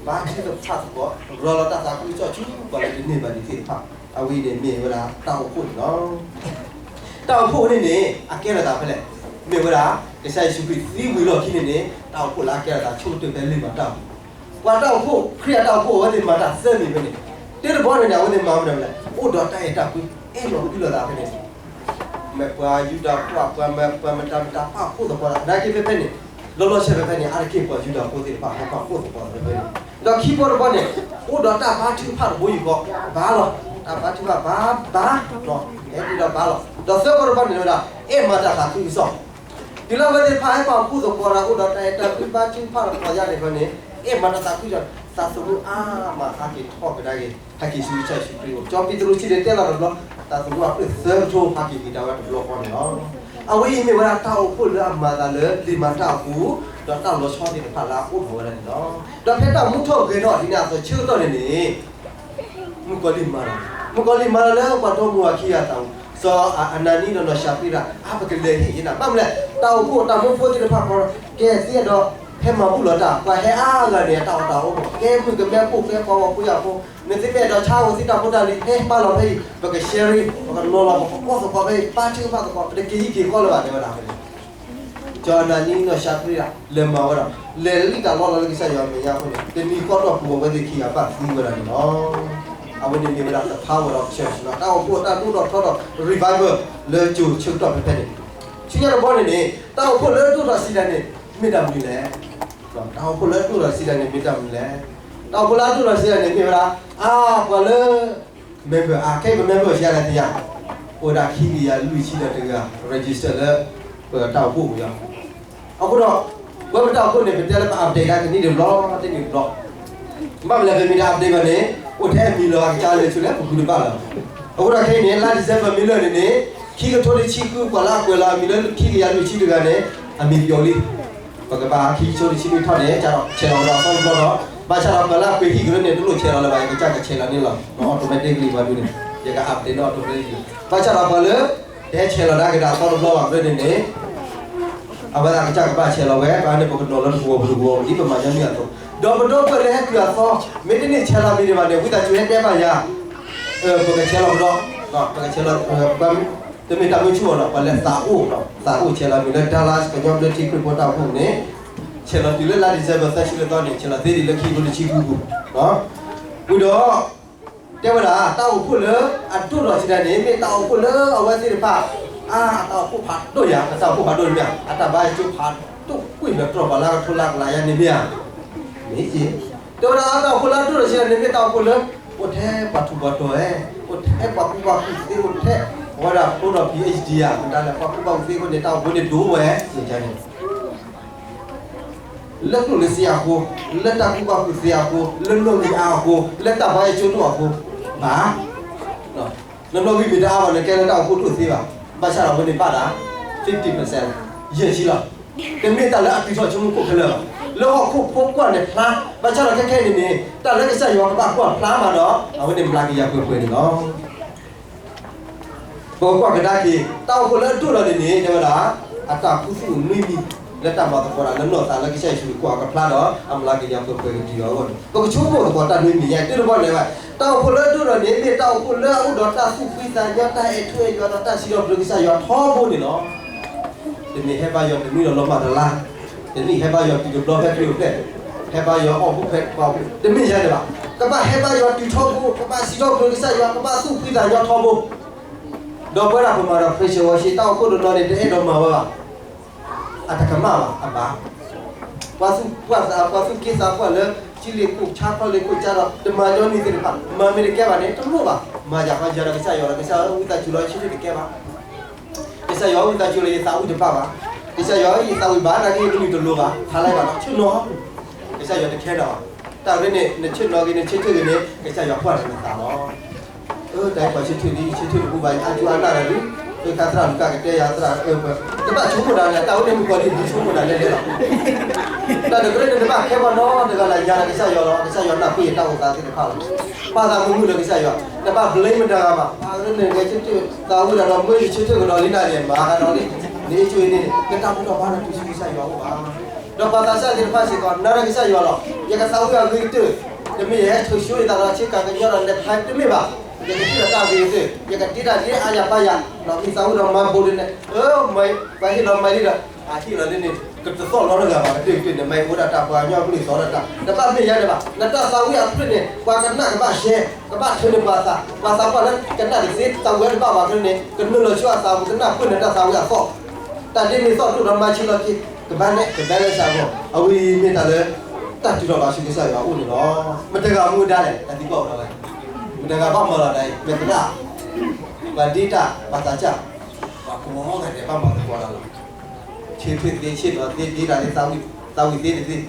ဘါထုကဖၣ်သကိး, ရၤလီၤတၢ်သးခုကစီၣ်ဆူပှၤလၢတန့ၢ်ဘၣ်ဒံးသ့ၣ်တဖၣ်, အဝဲအံၤန့ၣ်မ့ၢ်ဝဲဒၣ်တၢ်အိၣ်ဖှိၣ်န့ၣ်လီၤ. တၢ်အိၣ်ဖှိၣ်န့ၣ်န့ၣ် အကဲထီၣ်သးဖဲလဲၣ်, မ့ၢ်ဝဲဒၣ် ကစၢ်ယ့ၣ်ၡူးခရံာ်သံဝံၤလီၢ်ခံန့ၣ်န့ၣ် တၢ်အိၣ်ဖှိၣ်လၢအကဲထီၣ်သးဆိကတၢၢ်ဖဲလံာ်မၤတၢ်အပူၤ, ပှၤတၢ်အိၣ်ဖှိၣ် ခရံာ်အတၢ်အိၣ်ဖှိၣ်အဝဲသ့ၣ်မၤတၢ်သၢမံၤဖဲန့ၣ်, တၢ်တဘီန့ၣ်န့ၣ် အဝဲသ့ၣ်မၤမနုၤလဲၣ်, အိၣ်ဒီးတၢ်အဲၣ်တၢ်ကွံ, အဲၣ်လီၤကွံလီၤသးဖဲန့ၣ် မ့ၢ်ပှၤယူဒၤဖိ ပှၤမၤ ပှၤမတၤမတၤ ပာ်ဖှိၣ်သကိးသး နာ်က့ဖဲဖဲန့ၣ်, လီၤလီၤဆဲးဖဲဖဲန့ၣ် အါတက့ၢ်ပှၤယူဒၤဖိသ့ၣ်တဖၣ် ဟဲပာ်ဖှိၣ်သကိးသးဖဲဖဲန့ၣ်, ဒီးခံဘီတဘီန့ၣ် အိၣ်ဒီးတၢ်ဘါထုကဖၣ်တဘိယူၢ်ဃီ, ဘါလီၤ, တၢ်ဘါထုကဖၣ်ဘါဘါ, ဟဲတုၤဒီးဘါလီၤ, ဒီးသၢဘီတဘီန့ၣ်ဝဲဒၣ် အဲၣ်မၤတၢ်သးခုကစီၣ် တုၤလၢအဝဲသ့ၣ်တဖၣ်ဟဲပာ်ဖှိၣ်သကိးဒီး အိၣ်ဒီးတၢ်အဲၣ်တၢ်ကွံဘါထုကဖၣ်သကိးယါန့ၣ်အဃိန့ၣ်, အဲၣ်မၤတၢ်သးခုကစီၣ်, သးသမူအါမးဟးက့ၤထီၣ်ကဒါက့ၤ ဟဲက့ၤဆူကစၢ်ယ့ၣ်ၡူးခရံာ်အအိၣ်, ကၠီၤပ့းတရူးစံးန့ၣ်တဲလီၤတဘျီ, သးသမူအဖျၢၣ်သၢကထိဟးက့ၤက့ၤဒၣ်ဝဲတဘျီဃီန့ၣ်လီၤ. အဝဲအံၤမ့ၢ်ဝဲဒၣ်တၢ်အိၣ်ဖှိၣ်လၢအမၤသးလၢလံာ်မၤတၢ်အပူၤ, ဒီးတၢ်လီၤဆီသ့ၣ်တဖၣ်လၢအအိၣ်ထီၣ်ဝဲဒၣ်န့ၣ်လီၤ. ဒီးဖဲတၢ်မူထီၣ်ဂဲၤထီၣ်ဒ်န့ၣ်အသိးဆၢကတီၢ်န့ၣ်န့ၣ် မုၣ်ကီၤလံၢ်မၤလီၤ, မုၣ်ကီၤလံၢ်မၤလီၤလၢပှၤဒီမါဝၤခံဂၤအသးပူၤ, စီၤအနၤနံဒီးနီၢ်ၡၤဖံရၤ အါ ပကလဲၤဟ့ၣ်ယနၤ ဘၣ်မနုၤလဲၣ် တၢ်အိၣ်ဖှိၣ်တၢ်မၢဖိသ့ၣ်တဖၣ်ဃီ ကဲသ့ဒီး ဟဲမၤဘူၣ်လီၤတၢ် ပှၤဟဲအါဂၤန့ၣ် အတၢ်အီၣ်တၢ်အီအိၣ် ကဲမုၣ်ကမဲဖိ ကဲပှၤဂီၤဖိယာ်ဖိ နသ့မ့ၢ်အဲၣ်ဒိးဆါဝဲသ့ၣ်တၢ်ဖိတၢ်လံၤ ဟဲပာ်လီၤဖဲအံၤ ပက share ပကနီၤလီၤ ပကအီၣ်သကိးဖဲအံၤ ပာ်ထုကဖၣ်သကိး ပတက့ၤဟံၣ်က့ၤဃီလၢၤဘၣ် တဲဝဲဒၣ်ဖဲန့ၣ် စီၤအနၤနံနီၢ်ၡၤဖံရၤ လဲၤမၤဝဲဒၣ် လဲၤလံၣ်တၢ်လီလီၤလၢကစၢ်ယွၤမဲာ်ညါအဃိန့ၣ် တနံၤဃီတီၢ်ပူၤ အဝဲသ့ၣ်ခံဂၤဘၣ်သံဝဲဒၣ်န့ၣ်လီၤ. အဝဲန့ၣ်မ့ၢ်ဝဲဒၣ် the power of church လီၤ. တၢ်အိၣ်ဖှိၣ်အတၢ်ဒိၣ်ထီၣ်ထီထီၣ် revival လၢကၠိၤဆၢကတီၢ်ဖဲဖဲန့ၣ် ဆူညါတဘျီန့ၣ်န့ၣ် တၢ်အိၣ်ဖှိၣ်လၢအဒိၣ်ထီၣ်စံးတၢ်န့ၣ် မ့ၢ်တၢ်မနုၤလဲၣ်. တၢ်အိၣ်ဖှိၣ်လၢအဒိၣ်ထီၣ်စံးတၢ်န့ၣ် မ့ၢ်တၢ်မနုၤလဲၣ်. တၢ်အိၣ်ဖှိၣ်လၢအဒိၣ်ထီၣ်စံးတၢ်န့ၣ် မ့ၢ်ဝဲဒၣ် အါ ပှၤလၢ member အါ ခဲအံၤပ member ဆံးလဲၣ်သ့ၣ်ညါ အိၣ်ဝဲဒၣ်ခံကယၤလွံၢ်ဆံဒီးတဂၤ register လၢ ပတၢ်အိၣ်ဖှိၣ်ပူၤလီၤ. အဃိဒီး ပဝဲပတၢ်အိၣ်ဖှိၣ်န့ၣ် ပတဲလၢပ update ဒၣ်တနံၣ်တဘျီ တနံၣ်တဘျီ ဘၣ်မနုၤလဲၣ် ပမ့ၢ်တ update ဘၣ်န့ၣ် အိၣ်ထဲအမံၤလီၤ အကစၢ်လဲၤဆူလဲၣ် ပဃုတဘၣ်လီၤ. အဃိဒီးခဲအံၤန့ၣ် လါ December မ့ၢ်လၢာ်န့ၣ်န့ၣ် ခံကထိတဆံဃု ပှၤလၢအကွဲးလီၤအမံၤလၢခံကယၤလွံၢ်ဆံတဂၤန့ၣ် အမံၤပျီလံ. ပကဘၣ်ခံကထိတဆံဃုထီၣ်န့ၣ် ကဒီးဆဲးလီၤကဒီးအသီတဘျီဒီး ဘၣ်ဆၣ်ဒီးပှၤလၢအကွဲးဟံၣ်ကရၢန့ၣ် တလိၣ်ဆဲးလီၤလၢၤဘၣ် ယကစၢ်ကဆဲးလီၤန့ၣ်လီၤ. automatically ပှၤဒုန့ၣ် ယက update န့ၣ် automatically ဘၣ်ဆၣ်ဒီးပှၤလၢ တဟဲဆဲးလီၤဒၣ်ကဒီးအသီတဘျီဘၣ်ကရၢန့ၣ်န့ၣ် အဝဲဒၣ်ကစၢ်ကဘၣ်ဆဲးလီၤဝဲ ပှၤန့ၣ် ပကနီၤလၢတကဝီၤပူၤတကဝီၤပူၤ ဒ်ပမၤညီနုၢ်အသိး ဒီးပဒီပုၢ်ဝဲၢ်လၢဟဲတုၤအသီ မ့ၢ်တန့ၢ်ဆဲးလီၤမံၤဒံးဘၣ်န့ၣ် ဝံသးစူၤဟဲတဲဘၣ်ယၤ ပကဆဲးလီၤကဒီး ပကဆဲးလီၤ တမ့ၢ်တၢ်မုာ်ဆူၣ်အီၤဒီး ပှၤလၢသးအိၣ်ဒီး သးအိၣ်ဆဲးလီၤမံၤလၢ Dallas ကညီဘျၢထံခရံာ်ဖိတၢ်အိၣ်ဖှိၣ်န့ၣ် ဆဲးလီၤတုၤလၢလါ December သၢဆံလွံၢ်သီန့ၣ် ဆဲးလီၤသ့ဒံးလၢခံကထိတဆံဃုပူၤ ဝံၤဒီး တဲဝဲဒၣ် တၢ်အိၣ်ဖှိၣ်လၢအဒိၣ်ထီၣ်စံးတၢ်န့ၣ် မ့ၢ်တၢ်အိၣ်ဖှိၣ်လၢအဝဲသ့ၣ်တဖၣ် အါ အတၢ်အိၣ်ဖှိၣ်ဖးဒိၣ်ယၤ အတၢ်အိၣ်ဖှိၣ်ဖးဒိၣ်န့ၣ်မ့ၢ် အတၢ်ဘါယွၤကၠိဖးဒိၣ်ကွံာ်လၢတြီၢ်ပှၤလၢကထိလၢကလးယါန့ၣ်မ့ၢ်ဧါ မ့ၢ်က့ တဲဝဲဒၣ်တၢ်အိၣ်ဖှိၣ်လၢအဒိၣ်ထီၣ်စံးတၢ်န့ၣ် မ့ၢ်တၢ်အိၣ်ဖှိၣ်လၢ အိၣ်ထဲပှၤထူးပှၤတီၤဧိၤ အိၣ်ထဲပှၤကူပှၤကူသ့ အိၣ်ထဲ အဝဲဒၣ်ဖိဒီး PhD ဧါ မတၤလဲၣ် ပှၤကူပှၤကူသ့အဃိန့ၣ် တၢ်အိၣ်ဖှိၣ်န့ၣ်ဒိၣ်ဝဲ န့ၣ်န့ၣ် လၢကျိၣ်လၢစ့အဃိ, လၢတၢ်ကူၣ်ဘၣ်ကူၣ်သ့အဃိ, လၢနီၣ်ဂံၢ်အါအဃိ, လၢတၢ်ဘါယွၤကၠိဒိၣ်အဃိ, ဘၣ်. နနီၣ်ဂံၢ်မ့ၢ်တအါဘၣ်န့ၣ် ကဲလၢတၢ်အိၣ်ဖှိၣ်ဒိၣ်သ့ဘၣ်. ဘၣ်ဆၣ်ဒီးအဝဲန့ၣ်ဘၣ်ဒၣ် fifty percent ယဲၢ်ဆံလီၤ. တမ့ၢ်တၢ်လၢအတုၤထီၣ်ဆိကမိၣ်ခိၣ်ခဲလၢာ်ဘၣ်. လၢဟီၣ်ခိၣ်ဖိကွၢ်န့ၣ်ဖျါ, ဘၣ်ဆၣ်ဒီးခဲခဲအံၤန့ၣ်န့ၣ် တၢ်လၢကစၢ်ယွၤကဘၣ်ကွၢ်ဖျါမးဒီး အဝဲန့ၣ်မျးကယၤပှဲၤပှဲၤန့ၣ်လီၤ. ပကကွၢ်ကဒါက့ၤ တၢ်အိၣ်ဖှိၣ်လၢအဒိၣ်ထီၣ်န့ၣ်န့ၣ် တဲဝဲဒၣ် အတၢ်ခူသူၣ်နွံမံၤ လၢတၢ်မၤသကိးတၢ်လၢနီၢ်သးလၢကစၢ်ယ့ၣ်ၡူးခရံာ်ကွၢ်အကဖျါဒီး အမျးကယၤပှဲၤပှဲၤကတုၤအဂီၢ်န့ၣ် ပကဆိကမိၣ်သကိးတၢ်နွံမံၤညါ တုၤတဘျီန့ၣ်ဝဲ တၢ်အိၣ်ဖှိၣ်လၢအဒိၣ်ထီၣ်န့ၣ် မ့ၢ်တၢ်အိၣ်ဖှိၣ်လၢအအိၣ်ဒီးတၢ်သူၣ်ဖှံသးညီ တၢ်အဲၣ်ထူအဲၣ်ယွၤဒီးတၢ်စံးထီၣ်ပတြၢၤကစၢ်ယွၤထီဘိန့ၣ်လီၤ. တမ့ၢ်ဟဲဘါယွၤတနွံဒီးလီၤမၢ်တလါ, တနံၣ်ဟဲဘါယွၤတုၤတဘျီဖဲခရံာ်အိၣ်ဖျဲၣ်, ဟဲဘါယွၤအီၣ်ဘူၣ်ဖဲပှၤအိၣ်ဖျဲၣ်, တမ့ၢ်ယၤန့ၣ်ဘၣ်. ကဘၣ်ဟဲဘါယွၤတုၤထီဘိ, ကဘၣ်စံးထီၣ်ပတြၢၤကစၢ်ယွၤ, ကဘၣ်သူၣ်ဖှံသးညီထီဘိ, ဒီးပဝဲဒၣ်ပမၤဒီး praise and worship တၢ်အိၣ်ဖှိၣ်တနီၤန့ၣ် တအဲၣ်ဒိးမၤဝဲဘၣ်. အတကမၣ်ဘၣ်, အဘၣ်. ပှၤသူၣ်ပှၢ်သး, ပှၤသူၣ်က့သးပှၢ်လၢ ထံလ့ၣ်ခိၣ်ဆါခီလ့ၣ်ခိၣ်ကါဒီး တမၤညီနုၢ်သ့ၣ်တဖၣ်, မၤမ့ၢ်တကဲဘၣ်န့ၣ် တလိၣ်ဘၣ်. မၤယၤဃီယၤဒီးကစၢ်ယွၤဒီး ကစၢ်ယွၤဝံသးစူၤလီၤ ယဆၢထၢၣ်တကဲဘၣ်. ကစၢ်ယွၤဝံသးစူၤလီၤ ယသးဝံၣ်တဘၣ်ဘၣ်. ကစၢ်ယွၤ ယသးဝံၣ်ဘၣ် နာ်က့ ယကလုၢ်တလိၤဘၣ်, ခါလၢဘၣ်ဒီး ဆ့ၣ်နီၤ, ကစၢ်ယွၤတခဲဒီးဘၣ်. တၢ်ဝဲန့ၣ် နဆ့ၣ်နီၤဂ့ၤ နဆၢထၢၣ်ဂ့ၤန့ၣ် ကစၢ်ယွၤကွၢ်တၢ်နသးလီၤ. အၢ တၢ်အံၤပှၤဆၢထၢၣ်လံ ယဆၢထၢၣ်တပူၤဘၣ် ယအါကၠူအါနၢ်ဒီးဒုး, အၢ ကသရၣ်လူၤကၣ်ကတဲယၤသရၣ်အၢ, တဘၣ်ဆိကမိၣ်ဒၣ်လဲာ် တၢ်ဝဲန့ၣ်မုၣ်ကီၤလံၢ် ဒုးဆိကမိၣ်ဒၣ်လဲာ်လဲာ်လီၤ. တၢ်တကြၢးန့ၣ် တဘၣ်ခဲပှၤနီတဂၤလၢ် ယၤဒီးကစၢ်ယွၤလီၤ. ကစၢ်ယွၤနၢ်ပၢၢ်ယတၢ်အိၣ်သးသ့ၣ်တဖၣ်လီၤ. ပာ်သးမုာ်မုာ်ဒီးကစၢ်ယွၤ, တဘၣ် blame မတၤဂၤဘၣ်. အါန့ၣ် ဂဲၤဆၢထၢၣ်သးဝံၣ်ဒီး မ့ၢ်ယဆၢထၢၣ်ကဒီးလံနၤန့ၣ် မၤကဒီးလံ, န့ၣ်ဆိအံၤန့ၣ် နတၢ်ဘူၣ်ထီၣ်ဘါထီၣ်တုၤဆူကစၢ်ယွၤအအိၣ်ဘၣ်. ဒီးပှၤသးစၢ်သ့ၣ်တဖၣ်စ့ၢ်ကီး နၤဒီးကစၢ်ယွၤလီၤ. ယကသးဝံၣ်အဂ့ၤကတၢၢ်, တမ့ၢ်ယဟဲဆိၣ်ဆိၣ်ယသးဒီးဆ့ကၤကညီဒီးလဲၤဖျါတမ့ၢ်ဘၣ်. ယကဟ့ၣ်လီၤတၢ်အဂ့ၤကတၢၢ်, ယကဒ့တၢ်ဒ့အါယၤပါယၤ, ဒီးမ့ၢ်သးဝံၣ်ဒီးမၤဘိးဒ်န့ၣ်, အၢ ပှၤဟ့ၣ်လီၤမၤလံဒီး အဟ့ၣ်လီၤလံန့ၣ် ကတသီၣ်လီၤတဂၤဘၣ် ကတၢၢ်ကတၢၢ်န့ၣ် မၤအိၣ်ဒၣ်တၢ်ပှၤကညီကလုၢ်သီၣ်ဒၣ်တၢ် တဘၣ်မ့ၢ်ယါန့ၣ်ဘၣ်. နတၢ်သးဝံၣ်အဖျၢၣ်န့ၣ် ပှၤကနၣ်ကဘၣ်ရှဲ, ကဘၣ်ထၢန့ၢ်ပှၤသး, ပှၤသးပှၢ်လၢကနၣ်တသ့ သးဝံၣ်တဘၣ်ဘၣ်ဖဲန့ၣ် ကနုာ်လီၤဆူအသးပူၤ ကနၢ်ပၢၢ်န့ၢ်တၢ်သးဝံၣ်အသီၣ်, တၢ်ဒ့မ့ၢ်သီၣ်ဒိၣ်ဒီးမၤဆံးလီၤက့ၤ ကဘၣ်နဲၣ် ကဘၣ်နဲၣ်စ့ၢ်ကီး အဝဲအံၤမ့ၢ်တၢ်လၢ တၢ်တုၤထီၣ်ဘၣ်ဆူကစၢ်ယွၤအအိၣ်န့ၣ်လီၤ. မတၤဂၤမူဒါလဲၣ် တၢ်သံကွၢ်အိၣ်ဒီးဝဲ, မတၤဂၤဘၣ်မၤလီၤတၢ်အံၤ မ့ၢ်သရၣ်, ပှၤဒ့တၢ် ပှၤသးစၢ်, ပှၤကိးဂၤဒဲးဘၣ်မၤသကိးတၢ်လီၤ. ဆၢထၢၣ်သ့ ဆ့ၣ်နီၤသ့ ဒ့တၢ်သ့ သးဝံၣ်သ့တသ့,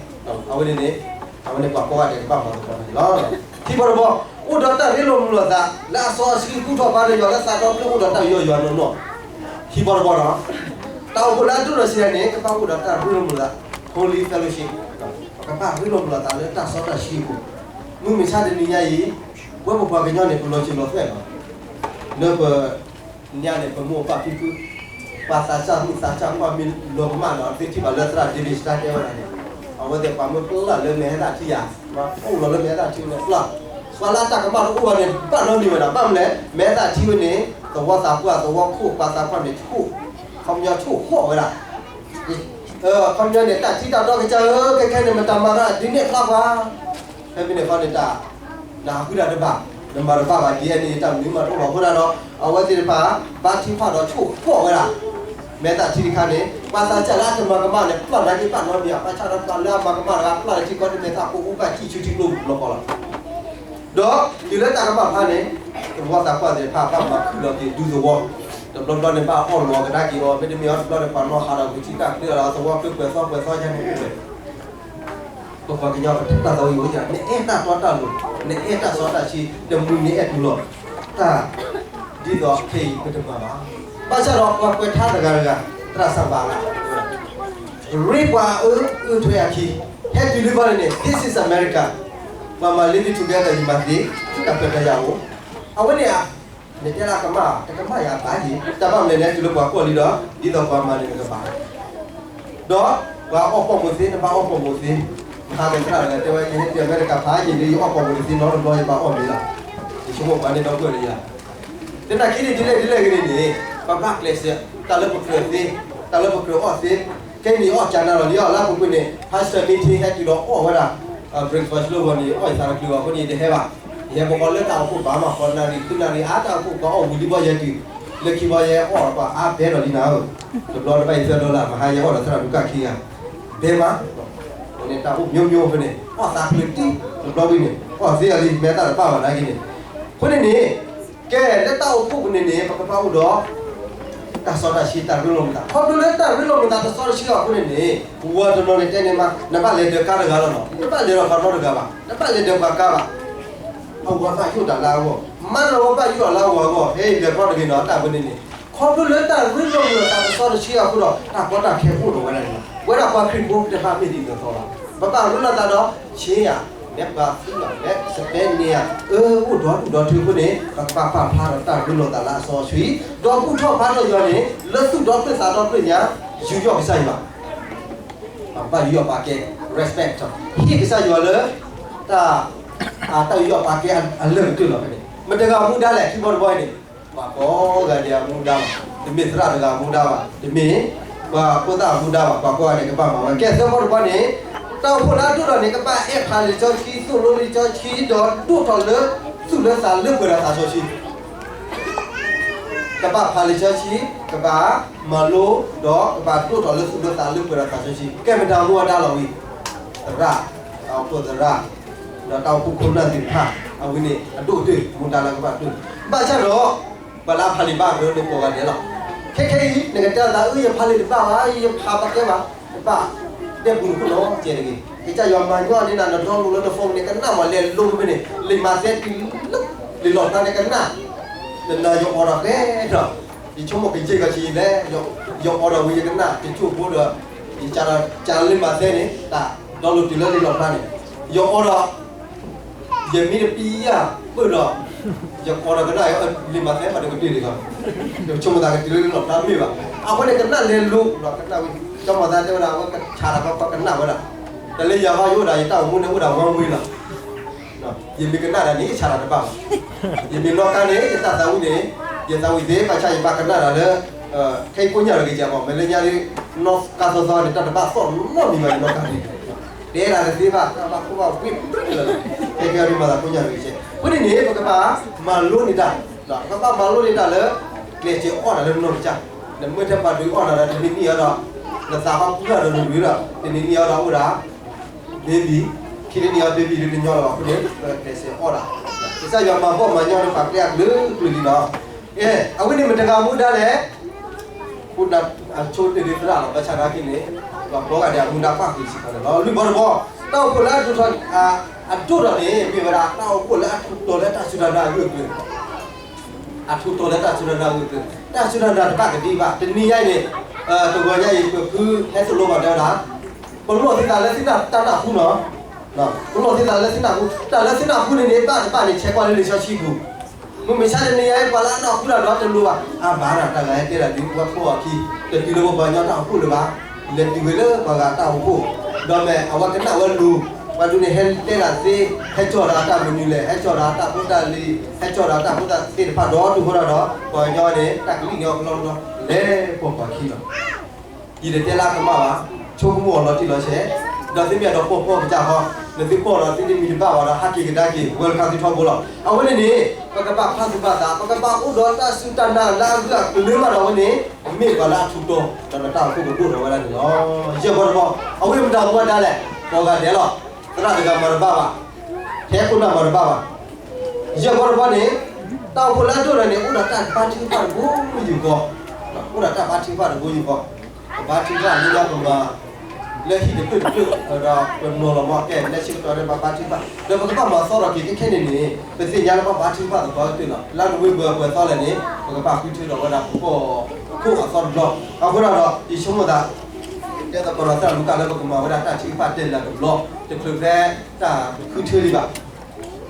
အဝဲန့ၣ်န့ၣ် အဝဲန့ၣ်ပှၤကိးဂၤဒဲးကဘၣ်မၤသကိးန့ၣ်လီၤ. ခံဘီတဘီ, အိၣ်ဒီးတၢ်ရ့လိာ်မုာ်လိာ်သး လၢအစီအဆှံ ဘူၣ်ထီၣ်ဘါထီၣ်ယွၤ လၢသးဒီဖျၢၣ်အိၣ်ဒီးတၢ်ယီၤယွၤနီၢ်နီၢ်. ခံဘီတဘီဒီး တၢ်အိၣ်ဖှိၣ်လၢအဒိၣ်ထီၣ်စံးတၢ်န့ၣ် ကဘၣ်အိၣ်ဒီးတၢ်ရ့လိာ်မုာ်သး Holy Fellowship, ပကဘၣ်ရ့လိာ်မုာ်လိာ်သးလၢတၢ်စီတၢ်ဆှံအပူၤ. မုၢ်မဆါတနံၤညါအံၤ ပဝဲပပှၤကညီန့ၣ် ပလီၤစၢၤလီၤသွဲၣ်လီၤ. လၢပ ညါန့ၣ် ပမိၢ်ပၢ်ဖံဖု ပှၤသးစၢ်မုၣ်သးစၢ်ခွါမ့ၢ်လီၤကမၣ်ဒီး သုထံၣ်ဘၣ်လၢသရၣ် David Starr တဲဝဲဒၣ်န့ၣ်, အဝဲသ့ၣ်ပှၤမ့ၢ်ပျၢ်လၢမဲာ်ဟဲသၣ်ထံယၤ, အိၣ်လီၤလၢမဲာ်ဟဲသၣ်ထံန့ၣ်ပျၢ်, ပှၤလၢအတၢ်ကမၣ်တအိၣ်ဘၣ်န့ၣ် ဘၣ်နီတမံၤဝဲဒၣ်. ဘၣ်မနုၤလဲၣ်, မဲာ်ဟဲသၣ်ထံဝဲန့ၣ် သဝီသးပှၢ်သဝီခိၣ် ပှၤသးပှၢ်န့ၣ်ဆိၣ်, ခီပညီဆိၣ်ဃီၣ်ဝဲဒၣ် ခီပညီန့ၣ် တၢ်ထံတၢ်တီကစၢ်ဧၢ, ခဲခဲန့ၣ် မတၤမၤတၢ်ဒ်န့ၣ်ဖျါပှၤ, ဖဲမ့ၢ်န့ၣ်ခီန့ၣ် တၢ်နၢ်ဟူတၢ်တဘၣ်, နမၤတဘၣ်ဘၣ် ဒ်အံၤန့ၣ် တၢ်မနုၤမၤတအိၣ်ဘၣ်အဃိဒၣ်ဒီး အဝဲသ့ၣ်တဖၣ် ဘါထုကဖၣ်ဒီးဆိၣ်ဃီၣ်ဝဲဒၣ် မဲာ်သၣ်ထံတခါန့ၣ် ပှၤသးစၢ်လၢအတမၤကမၣ်န့ၣ် ပျၢ်နာ်က့ဘၣ်နီတမံၤ, ဘၣ်ဆၣ်ဒီးပှၤလၢအမၤကမၣ်တဂၤ ပျၢ်လၢထံကီၢ်န့ၣ် မဲာ်သၣ်ကအိၣ်ဘၣ်စံၣ်ဆူထံကျိပူၤလီၤဃီလီၤ. ဒီးတုၤလၢတၢ်ကမၣ်ဖးန့ၣ် သဝီသးပှၢ်သ့ၣ်တဖၣ် ဘၣ်မၤခုၣ်လီၤက့ၤဒူသဝီ, တဘျီဘျီန့ၣ် ဘၣ်အီၣ်လီၤကဒါက့ၤအီၤ, မ့တမ့ၢ်အီၤတဘျီန့ၣ် ပှၤနီၣ်ဟးဒီးကထံၣ်တၢ်ချ့ဒီး သဝီကပှဲၤသီပှဲၤသီယါန့ၣ်အိၣ်ဝဲ ပပှၤကညီပတၢ်သးဝံၣ်အိၣ်ယါ, နအဲၣ်တၢ်တီတၢ်လိၤ, နအဲၣ်တၢ်စီတၢ်ဆှံ, တမုာ်နအဲၣ်တူၢ်လီၤ, တၢ် ဒ်သိးခဲအံၤပတမၤဘၣ်. ဘၣ်ဆၣ်ဒီးပှၤကွဲးထါတဂၤတဂၤ သရၣ်စၢ်ဘၣ်လၢ ရ့ပှၤအၢအၢထွဲအခံ, ဟဲတုၤလၢဘၣ်န့ၣ်န့ၣ် This is America, ပှၤမၤ living together ယမၤသ့, တၢ်ခွဲးတၢ်ယာ်အိၣ်, အဝဲန့ၣ် နတဲလၢကမၣ် တကမၣ်ယၤဘၣ်ယံၤ, တၢ်ဘၣ်မနုၤလဲၣ် တုၤလၢပှၤကွၢ်လံဒီး ဒ်သိးပှၤမၤန့ၣ်နကဘၣ် ဒီးပှၤအီၣ်ပိာ်မုၣ်သ့ နဘၣ်အီၣ်ပိာ်မုၣ်သ့, မဟါကသရၣ်တဂၤတဲဝဲ ယဟဲတုၤအမဲရကၤဖးယံာ်ဒီး ယအီၣ်ပိာ်မုၣ်တသ့နီတဘျီ ယဘၣ်အီၣ်မ့ၤလီၤ, ယဆိကမိၣ်ပှၤန့ၣ်ဒီပုၢ်ဝဲၢ်လၢယၤ, သနာ်က့န့ၣ်ဒ်လဲၣ်ဒ်လဲၣ်ဂ့ၤန့ၣ်န့ၣ် ပဘၣ်ကျဲးစၢး တၢ်လၢပကြၢးသ့, တၢ်လၢပကြၢးအီၣ်သ့, ခဲအံၤန့ၣ်ယအီၣ်ကၢနၤလီၤလံအီၤ လၢအပူၤကွံာ်န့ၣ် pastor meeting ဟဲတုၤဒီးအီၣ်ဝဲဒၣ် breakfast လၢဂီၤန့ၣ် ယအီၣ်ယသးတချုးဘၣ်အဃိန့ၣ် ယတဟဲဘၣ်, ယဟဲပဃီလၢတၢ်အိၣ်ဖှိၣ်ဘၣ်မး ဃီနၣ်ရံၣ် ဃုနၣ်ရံၣ် အါတၢ်အိၣ်ဖှိၣ်ပှၤအီၣ်ဝံၤလံဘီယဲတုၤ, လၢခံဘီယဲအီၣ်ပှၤအါဘဲလီၤလံနၤဧၢ, တဘျီတဘၣ်အံၤသၢဒီလၣ် မဟါယဲအီၣ်ဒီးသရၣ်ဒူကၣ်ခံဂၤ, ဘဲမး, န့ၣ်တၢ်အိၣ်မျိုးမျိုးဖဲန့ၣ် အီၣ်သးဖျုးတံၢ် တဘျီဝံၤန့ၣ် အီၣ်သ့အီၤလံ မဲာ်သၣ်တဘၣ်ဘၣ်နာ်က့န့ၣ်, အဃိန့ၣ်န့ၣ် ကဲလၢတၢ်အိၣ်ဖှိၣ်ပူၤန့ၣ်န့ၣ် ပကဘၣ်အိၣ်ဒီး တၢ်စီတၢ်ဆှံတၢ်ရ့လိာ်မုာ်သး, ခီဖျိလၢတၢ်ရ့လိာ်မုာ်သးတစီတဆှံအဃိန့ၣ်န့ၣ် ပဝဲတနီၤန့ၣ်တဲန့ၣ်မး နဘၣ်လဲၤဒၢးကါတဂၤလီၤနီၤ, နဘၣ်လဲၤဒီးပှၤနီတဂၤဘၣ်, နဘၣ်လဲၤဒီးပှၤကါဘၣ်, အဝဲဘၣ်ယိၣ်တၢ်လၢအဂီၢ်, မၤတၢ်ဝဲဘၣ်ယိၣ်တၢ်လၢအဂီၢ်အဂီၢ် ဟဲလဲၤခီတဂ့ၤနီၤ တၢ်ဝဲန့ၣ်န့ၣ်, ခီဖျိလၢတၢ်ရ့လိာ်မုာ်သးတစီတဆှံအဃိဒီး တၢ်ကီတၢ်ခဲအိၣ်ဒီးဝဲဒၣ်န့ၣ်လီၤ, ဝဲဒၣ်ပှၤခရံာ်ဖိတဘၣ်မ့ၢ်ဒ်သိးသိးဘၣ်, ပဘၣ်ရ့လိာ်သးဒီး ဆ့ယၤ မ့ၢ်ပှၤသံလီၤ မ့ၢ်စပဲန့ၢ်ယၤ အၢ အိၣ်ဒီဒူၣ်ဒီထၢအဃိန့ၣ် ပကဘၣ်ပာ်ဖျါဒီးတၢ်ရ့လိာ်သးလၢအစီအဆှံ, ဒီးဘူၣ်ထီၣ်ဘါထီၣ်ယွၤန့ၣ် လၢသူၣ်ဒီဖျၢၣ်သးဒီဖျၢၣ်ညါ ယူးယီၣ်ကစၢ်ယွၤ, ဘၣ်ယူးယီၣ်ပာ်ကဲ respect ဟ့ၣ်ကစၢ်ယွၤလၢ တၢ် တၢ်ယူးယီၣ်ပာ်ကဲအလၢာ်ကတၢၢ်လီၤဖဲန့ၣ်, မတၤတဂၤမူဒါလဲၣ် ခံဘီတဘီအံၤန့ၣ် ပှၤကိးဂၤဒဲးအမူဒါလီၤ, တမ့ၢ်သရၣ်တဂၤအမူဒါဘၣ်, တမ့ၢ် ပှၤဖိသၣ်အမူဒါဘၣ်, ပှၤကိးဂၤဒဲးကဘၣ်မၤဝဲ, ကဲသၢဘီတဘီန့ၣ် တၢ်အိၣ်ဖှိၣ်လၢအဒိၣ်ထီၣ်န့ၣ် ကဘၣ်အဲၣ်ဖးလံာ်စီဆှံ သိၣ်လိလံာ်စီဆှံ ဒီးဒိၣ်ထီၣ်လၢသူၣ်လၢသးလၢပှဲၤဒီးသးစီဆှံ ကဘၣ်ဖးလံာ်စီဆှံ, ကဘၣ်မၤလိ, ဒီးကဘၣ်ဒိၣ်ထီၣ်လၢသူၣ်လၢသးလၢပှဲၤဒီးသးစီဆှံ, ကဲမတၤမူအဒါလီၤဝံၤ, သရၣ်, တၢ်အိၣ်ဖှိၣ်သရၣ်, ဒီးတၢ်အိၣ်ဖှိၣ်ခိၣ်နၢ်သ့ၣ်တဖၣ်, အဝဲန့ၣ်အဒိၣ်ကတၢၢ် မူဒါလၢကဘၣ်ဒိၣ်, ဘၣ်ဆၣ်ဒီး ပှၤလၢအဖးလံာ်ဘၣ်ကရၢန့ၣ်ကိးဂၤဒဲးလီၤ, ခဲခဲအံၤ နကတဲအသး အၢ ယဖးလံာ်တဘၣ်ဘၣ်, ယဖးပကဲဘၣ်, တဘၣ်, တဲပူၤနခိၣ်လီၤကဲတဂ့ၤ, ကစၢ်ယွၤမၤညီနုၢ်နၤ န download လၢန phone န့ၣ် ကနၣ်မးလဲၤလိမ့ၢ်န့ၣ် လံာ်မးသဲတုၤလၢ လံာ်လီၣ်ဖျါန့ၣ်ကနၣ်, နနၤယအိးထီၣ်ကျဲဒီး, ယဆိကမိၣ်ကယဲၢ်ကီၢ်ဆံးလဲၣ်, ယအိးထီၣ်ဝံၤယကနၣ် တကၠိၣ်ဖိဒီး, ယကးလံာ်မးသဲန့ၣ် တၢ် download တုၤလၢလံာ်လီၣ်ဖျါန့ၣ်, ယအိးထီၣ် ယမ့ၢ်တပျံၤယၤပၢၢ်ဒီး, ယအိးထီၣ်ကနၣ် လံာ်မးသဲမးတကတၢၢ်ဒံးလီၤ, ယဆိကမိၣ်သးကတုၤလၢလံာ်လီၣ်ဖျါမ့ၢ်ဘၣ်, အဃိန့ၣ်ကနၣ်လဲၤလိဒီးကနၣ်ဝံၤ, ကၠီမၤသးတဲဝဲဒၣ် အဝဲကဆးတၢ်ကီကနၣ်ဝဲဒၣ်, တၢ်လၢယၤဘၣ်ယအိၣ်ဒၣ် ယတၢ်အိၣ်မူန့ၣ်အိၣ်ဒၣ်ဝဲဝံၤလီၤ ယမ့ၢ်ကနၣ်ဒၣ်န့ၣ် ဆးတၢ်တဘၣ်ဘၣ်, ယမ့ၢ်နီၣ်ကါန့ၣ် ယတၢ်သးဝံၣ်န့ၣ်, ယသးဝံၣ်သ့ ဘၣ်ဆၣ်ယဘၣ်ကနၣ်ဒၣ်လၢ, ခဲအံၤကိညၢ်တဂ့ၤကဲမး မ့ၢ်လၢညါလၢ, နီၣ်ကါသီသီန့ၣ် တၢ်တဘၣ်သီၣ်နီတမံၤဘၣ် ယနီၣ်ကါန့ၣ်, တဲဒၣ်တသ့ဘၣ် တၢ်ဘၣ်ခိၣ်ဘၣ်ဝ့ၢ်ပြၢလၢ, ခဲကဲဒ်မၤသးကိညၢ်တဂ့ၤကဲ, အဃိန့ၣ်န့ၣ် ပကဘၣ်မၤလိန့ၢ်တၢ်, ပကဘၣ်မၤလိန့ၢ်တၢ်လၢ, ကျဲးစၢးအီၣ်တၢ်လၢနီၢ်ကစၢ်, နမ့ၢ်ထဲပှၤဒုးအီၣ်တၢ်ဒီးတနံၤနံၣ်အံၤဒီး, နသးဘၣ်ပှၢ်ဒီးနနွံဒီး တနံၤနံၣ်အံၤဒီးအိၣ်ဒၣ် baby, ခံနံၣ်နံၣ်အံၤ baby လၢတညီလၢၤဘၣ်အဃိန့ၣ် ပကျဲးစၢးအီၣ်တၢ်, ကစၢ်ယွၤမၤဘီၣ်မၤညီနပာ်ကျဲအကလုာ်ကလုာ်လံလီၤ, အဝဲန့ၣ်မတၤတဂၤမူဒါလဲၣ် အဆိတ့ၢ်ဒ်သရၣ်လီၤ ဘၣ်ဆၣ်နာ်က့န့ၣ်, ပှၤကိးဂၤဒဲးအမူဒါပၣ်ဃုာ်စ့ၢ်ကီးန့ၣ်လီၤ လွံၢ်ဘီတဘီ, တၢ်အိၣ်ဖှိၣ်လၢအဒိၣ်ထီၣ်, အဒိၣ်ထီၣ်န့ၣ် မ့ၢ်ဝဲဒၣ်တၢ်အိၣ်ဖှိၣ်လၢအထူးတီၤလၢတၢ်စူၢ်တၢ်နာ်အဂၢၢ်အကျၢၤ, အထူးတီၤလၢတၢ်စူၢ်တၢ်နာ်အဂၢၢ်အကျၢၤ, တၢ်စူၢ်တၢ်နာ်တဘၣ်ကဒံဘၣ် တနံၤညါအံၤန့ၣ်, တဂီၤညါအံၤ ပဖုဟဲသိၣ်လိဘၣ်တဲဝဲဒၣ်, ပလီၢ်သ့သးလၢသုတၢ်နၢ်ဟူနီၤ, ပလီၢ်သ့သးလၢသုနၢ်ဟူ, တၢ်လၢသုနၢ်ဟူန့ၣ်န့ၣ် ဘၣ်တဘၣ်န့ၣ် ဆဲးကွၢ်လၢလံာ်စီဆှံပူၤ မုၢ်မဆါတနံၤညါအံၤ ပှၤလၢအတၢ်အိၣ်ဖှိၣ်တၢ်ဒီတလိၤဘၣ်, အါဘၣ်နၤ တၢ်ဂၤဟဲတဲဒၣ်ဒ်ပှၤဖှီၣ်အခံ, တတုၤလၢပှၤကညီတၢ်အိၣ်ဖှိၣ်လၢၤဘၣ်, လဲၤတုၤဝဲလၢပှၤဂၤတၢ်အိၣ်ဖှိၣ်, ဒီးမ့ၢ်အဝဲကနၣ်ဝဲလိၤ, ပှၤဒုးန့ၣ်ဟဲတဲဒၣ်သ့, ဟဲကၠီၣ်ဒီးအတၢ်မနုၤလဲၣ်, ဟဲကၠီၣ်ဒီးအတၢ်ဖိတၢ်လံၤ, ဟဲကၠီၣ်ဒီးအတၢ်ဖိတၢ်သ့ၣ်တဖၣ်ဒီးတူၢ်ဃိဒၣ်ဒီး ပှၤကညီန့ၣ် တၢ်ကလံၣ်န့ၢ်အီၤကလီကလီ, လဲၤပိာ်ပှၤခံလီၤ. ယတတဲလၢအကမၣ်ဘၣ်, ဆိကမိၣ်အီၤလီၤတံၢ်လီၤဆဲး, ဒီးသုမ့ၢ်အဲၣ်ဒိးပိာ်ပိာ်ကစၢ်ဃီ, နသုပိာ်ဒီးသုတမံၤတဘၣ်ဘၣ်ဒီး ဟးက့ၤကဒါက့ၤ welcome သုထီဘိလီၤ. အဝဲန့ၣ်န့ၣ် ပကဘၣ်ဖးသူၣ်ဖးသး, ပကဘၣ်အိၣ်ဒီးတၢ်စူၢ်တၢ်နာ်လၢအဂၢၢ်အကျၢၤမးဒီး အဝဲန့ၣ် မ့ၢ်ပှၤလၢအထူးတီၤ ဒီးနတၢ်အိၣ်ဖှိၣ်ကဒိၣ်ထီၣ်ဝဲဒၣ်န့ၣ်လီၤ. ယဲၢ်ဘီတဘီ, အဝဲမတၤမူဝဲဒၣ်လဲၣ်, ပှၤဂၤဒဲးလီၤ. သရၣ်တဂၤမၤတဘၣ်ဘၣ်, ထဲခိၣ်နၢ်မၤတဘၣ်ဘၣ်. ယဲၢ်ဘီတဘီန့ၣ် တၢ်အိၣ်ဖှိၣ်လၢအဒိၣ်ထီၣ်န့ၣ် အိၣ်ဒီးတၢ်ဘါထုကဖၣ်တဘိယူၢ်ဃီ, အိၣ်ဒီးတၢ်ဘါထုကဖၣ်တဘိယူၢ်ဃီ, ပဘါထုကဖၣ်လၢညါပမၤ လၢဟံၣ်တဖျၢၣ်တဖျၢၣ် ဒီးပနီၤလီၤမး ကဲ နဲဆၢကတီၢ်န့ၣ် ပဘါထုကဖၣ် ဒီးပကဘၣ်မၤသီထီၣ်က့ၤခဲခဲန့ၣ်န့ၣ် ပသ့ၣ်ညါလၢပဘါထုကဖၣ်သပှၢ်ကတၢၢ်လီၤ. လၢနဝံပှဲၤပှဲၤသီလဲၣ်န့ၣ် ပကဘၣ်ဃုထၢထီၣ်ဝဲဒၣ်ပကီၢ်ခိၣ်အသီတဘျီ. အဃိဒၣ်ဒီး ယဆိကမိၣ်သး တဲသကိးဒီးသရၣ်လူၤကၣ်လၢပကမၤဝဲဒၣ်တၢ်ထုကဖၣ်တဲလၢတဘျီ တချုးဖဲတၢ်ဃုထၢဒံးဘၣ်.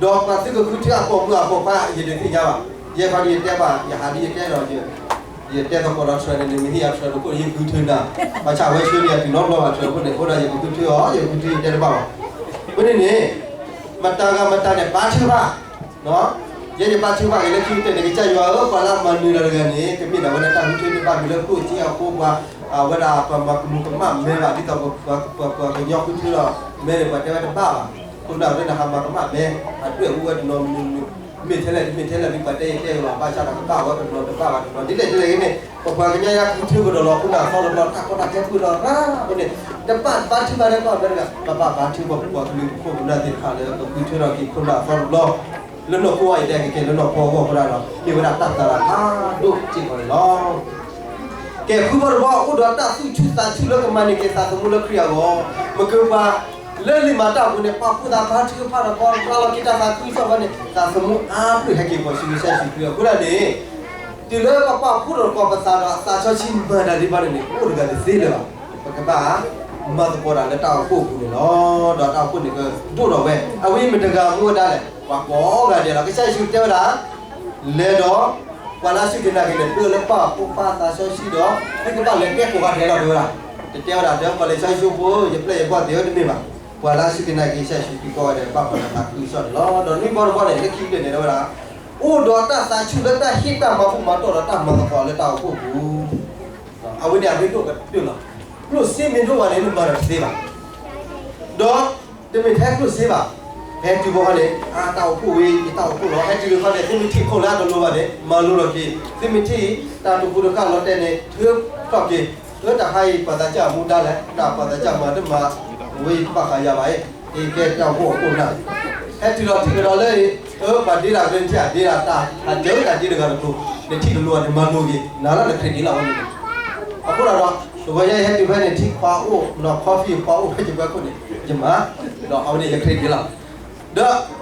ဒီးပှၤသုကဃုထၢအပိာ်မုၣ်အပိာ်ခွါ ယတသ့ၣ်ညါဘၣ်. ယဲခီဒ်ယတဲဘၣ် ယဟးဒ်ယတဲဒီး ယတဲသကိးဒီး Training န့ၣ် မ့ၢ်ဟ့ၣ်အTrainingဖိန့ၣ် ယဃုထၢနၤ, ဘၣ်ဆၣ်ဝဲဆှၢန့ၢ်ယတုၤနီတဘျီဘၣ် Trainingဖိန့ၣ် အဃိဒီးယကဃုထၢအီၤ ယကဃုထၢယတဲတဘၣ်ဘၣ်. အဃိန့ၣ်န့ၣ် မတၤဂၤမတၤန့ၣ် ဘါထုကဖၣ် ယဲယဘါထုကဖၣ်က့ၤလၢခံကတၢၢ်န့ၣ် ကစၢ်ယွၤဧၢ ပှၤလၢအမၤနၢၤတၢ်တဂၤန့ၣ် ကမ့ၢ်ဒၣ်ဝဲဒၣ်တၢ်ဃုထၢတဘၣ်မ့ၢ်လၢကျိၣ်စ့အဃိ ပှၤ အဝဲဒၣ်ပှၤမၤကမူၤကမၣ်မဲဘၣ် ဒ်သိးပှၤကညီဃုထၢဒီး မဲန့ၣ် ပှၤတဲဝဲတဘၣ်ဘၣ်. ခိၣ်နၢ်ဝဲန့ၣ်ဟးမၤကမၣ်မဲ အဒွဲၣ်အူဝဲတနီၤမနုၤမနုၤ မ့ၢ်ထဲလဲၣ်တမ့ၢ်ထဲလဲၣ် မ့ၢ်ပှၤတဲယတဲကလီၤ ဘၣ်ဆၣ်ဒီးကဘၣ်ဝဲတနီၤတဘၣ်ဘၣ်တနီၤ ဒ်လဲၣ်ဒ်လဲၣ်ဂ့ၤန့ၣ် ပပှၤကညီယါဃုထၢကဒီးလီၤ ခိၣ်နၢ်အသီတဘျီ တၢ်ကီတၢ်ခဲဖုၣ်ဒီးရၣ်အဃိန့ၣ် တဘၣ်ဘါထုကဖၣ်လၢကီၢ်အမဲရကၤ ပဘၣ်ဘါထုကဖၣ်ပပှၤကလုာ်ပခိၣ်ပနၢ်သ့ၣ်တဖၣ်လၢပဃုထၢထီၣ်က့ၤခိၣ်နၢ်အသီတဘျီ လၢနီၢ်ခိအံၤတဲကကဲ လၢနီၢ်ခိအဂီၢ်အဃိဒၣ်ဒီး မ့ၢ်ဝဲဒၣ်တၢ်သးလၢဖးဒိၣ်စ့ၢ်ကီးန့ၣ်လီၤ. ကဲ ဃုဘီတဘီ အိၣ်ဒီးတၢ်သူၣ်ဆူၣ်သးဆူၣ်လၢကမၤန့ၢ်က့ၤသးသမူလၢခရံာ်အဂီၢ်, မ့ၢ်ကပှၤလၢလံာ်မၤတၢ်အပူၤန့ၣ် ပာ်ဖှိၣ်သးဘါထုကဖၣ်ဒီး ပှၤလီၤက့ၤတၢ်သးခုကစီၣ်ဘီန့ၣ် သးသမူအါဖျၢၣ်ဟဲက့ၤပှၤဆူကစၢ်ယ့ၣ်ၡူးခရံာ်အဃိဒၣ်န့ၣ် တုၤလၢပပာ်ဖှိၣ်ဒီးပသးဒီး သးစီဆှံမၤတၢ်ဒံးဘၣ်န့ၣ်န့ၣ် အိၣ်တဂၤတသ့လၢၤဘၣ်. ပကဘၣ်မၤသကိးတၢ်လၢတၢ်အိၣ်ဖှိၣ်အပူၤန့ၣ်လီၤ. ဒီးတၢ်အိၣ်ဖှိၣ်န့ၣ်ကဒိၣ်ထီၣ်ဝဲ အဝဲမ့ၢ်တဂၤမူဝဲဒၣ်လဲၣ် ပှၤကိးဂၤဒဲးလီၤ. ကစၢ်ယ့ၣ်ၡူးတဲဝဲဒၣ် လဲၤဒီး ပှၤလၢအစူၢ်က့ၤနာ်က့ၤန့ၣ် ပၢလၢပၢ်ဖိပၢ်သးစီဆှံဒီး သုကဘၣ်လဲၤတဲကိးဂၤဒဲးလီၤ တဲဝဲဒၣ်. တတဲဝဲဒၣ်ဒီး ပှၤလၢစီဆှံဖိ ယပျဲၢ်ယဘီၣ်သ့ၣ်ဧၢ တမ့ၢ်ဘၣ်. ပှၤလၢအစူၢ်က့ၤနာ်က့ၤကစၢ်ယ့ၣ်ၡူးခရံာ်ကိးဂၤဒဲး ဘၣ်ပှၤလၢသးခုကစီၣ်န့ၣ်လီၤ. ဒီးနွံဘီတဘီန့ၣ် လၢခံကတၢၢ်န့ၣ် တဲဝဲဒၣ် အိၣ်ဒီးတၢ်သးဆူၣ်လၢတၢ်ဟ့ၣ်တၢ်မၤဘူၣ်မၤတီၢ်ဒီးတၢ်မၤသကိးလၢတၢ်အိၣ်ဖှိၣ်အပူၤ အဝဲန့ၣ်အရ့ဒိၣ်ကတၢၢ်လီၤ. ကျိၣ်စ့မ့ၢ်ဒိၣ်ဘၣ်န့ၣ် နမၤတသ့ဘၣ်. ဒီးတမ့ၢ်ထဲကျိၣ်စ့ဘၣ်. ဟဲတုၤဘီန့ၣ် အါတၢ်အိၣ်ဖှိၣ်ဝဲ ယတၢ်အိၣ်ဖှိၣ်လီၤ. ဟဲတုၤတခီန့ၣ် သုမ့ၢ်ထံၣ်ခိၣ်လၢအတလိၤဘၣ်န့ၣ် မၤလိလီၤက့ၤ. သုမ့ၢ်ထံၣ်တၢ်တပူၤတခါလီၤတဲာ်န့ၣ် ထုးထီၣ်က့ၤ. လၢတၢ်ခါအံၤ ပှၤသးစၢ်မူဒါလဲၣ်, တၢ်ပှၤသးစၢ်မၤတမၤ ဝဲယတဘၣ်ဃးယၤဘၣ်အံၤ, အံၤကဲတၢ်အိၣ်ဖှိၣ်အခိၣ်နၢ် ဟဲတုၤဒီးထံၣ်ကဒီးလၢအံၤ အၢ ပှၤဒ့တၢ်ကလၢနထံၣ် အဒ့တၢ်တၢ် အတၢ်တၢ်ဒ့တဂၤတကျိၤ နထံၣ်တလိၤဘၣ်န့ၣ် မၤလိက့ၤ နၤလၢနခရံာ်ဒ့လီၤဝဲန့ၣ်. အဃိဒီး တဂီၤညါအံၤဟဲတုၤဖဲန့ၣ် ထံခွါအိၣ် နီၢ်ခီဖံခွါအိၣ်ဖဲယပှဲၤခိၣ်န့ၣ် ယမၤ ဒီးအဝဲန့ၣ်ယခရံာ်ဒ့လီၤ. ဒီး